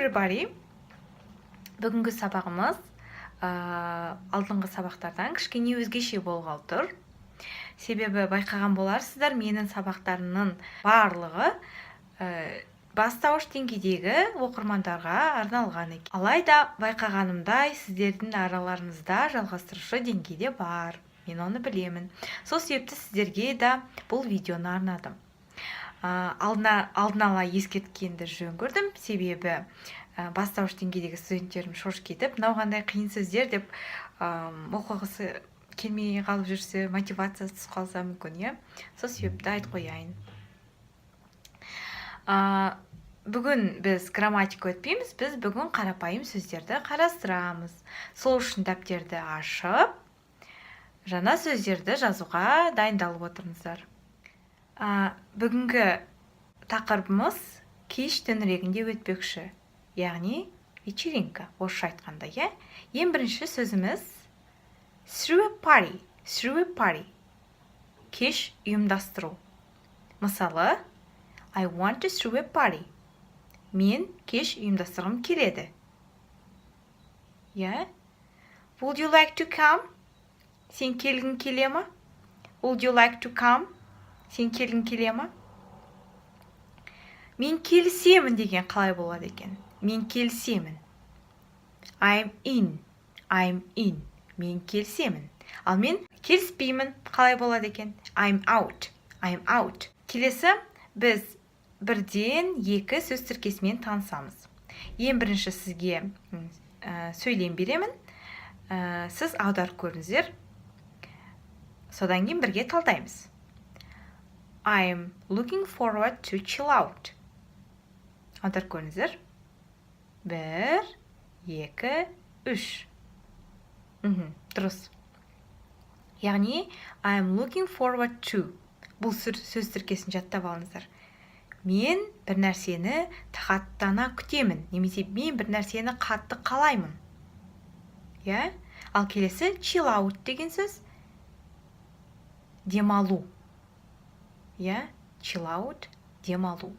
Everybody! Бүгінгі сабағымыз алдыңғы сабақтардан кішкене өзгеше болғалы тұр. Себебі байқаған боларсыздар, менің сабақтарымның барлығы бастауыш деңгейдегі оқырмандарға арналған екен. Алайда байқағанымдай, сіздердің араларыңызда жалғастырушы деңгейде бар. Мен оны білемін. Сол себепті сіздерге де бұл видеоны арнадым. Алдын ала ескерткенді жөн көрдім, себебі бастауыш деңгейдегі студенттерім шошып кетіп, мынау қандай қиын сөздер деп оқығысы келмей қалып жүрсе, мотивациясы түсіп қалса мүмкін, иә. Сол себепті айтып қояйын. Бүгін біз грамматика өтпейміз, біз бүгін қарапайым сөздерді қарастырамыз. Сол үшін дәптерді ашып, жаңа сөздерді жазуға дайындалып отырыңыздар. Бүгінгі тақырыбымыз кеш төңірегінде өтпекші, яғни вечеринка орысша айтқанда, иә. Ең бірінші сөзіміз throw a party, throw a party, кеш ұйымдастыру. Мысалы, I want to throw a party. Мен кеш ұйымдастырғым келеді. Иә? Would you like to come? Сен келгің келе ма? Would you like to come? Сен келгің келе ма? Мен келісемін деген қалай болады екен? Мен келісемін. I'm in. I'm in. Мен келісемін. Ал мен келіспеймін қалай болады екен? I'm out. I'm out. Келесі біз бірден екі сөз тіркесімен танысамыз. Ең бірінші сізге сөйлем беремін. Сіз аударып көріңіздер. Содан кейін бірге талдаймыз. I'm looking forward to chill out. Аударып көріңіздер. Бір, екі, үш. Дұрыс. Яғни I'm looking forward to. Бұл сөз тіркесін жаттап алыңыздар. Мен бір нәрсені тағаттана күтемін немесе мен бір нәрсені қатты қалаймын. Иә? Ал келесі chill out деген сөз демалу. Иә? Chill out, демалу.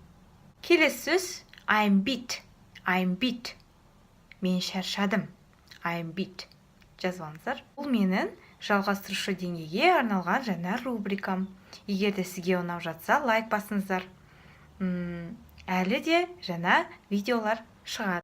Келесі сөз I'm beat. I'm beat. Мен шаршадым. I'm beat. Жазып алыңыздар. Бұл менің жалғастырушы деңгейге арналған жаңа рубрикам. Егер де сізге ұнап жатса, лайк басыңыздар. Әлі де жаңа видеолар шығады.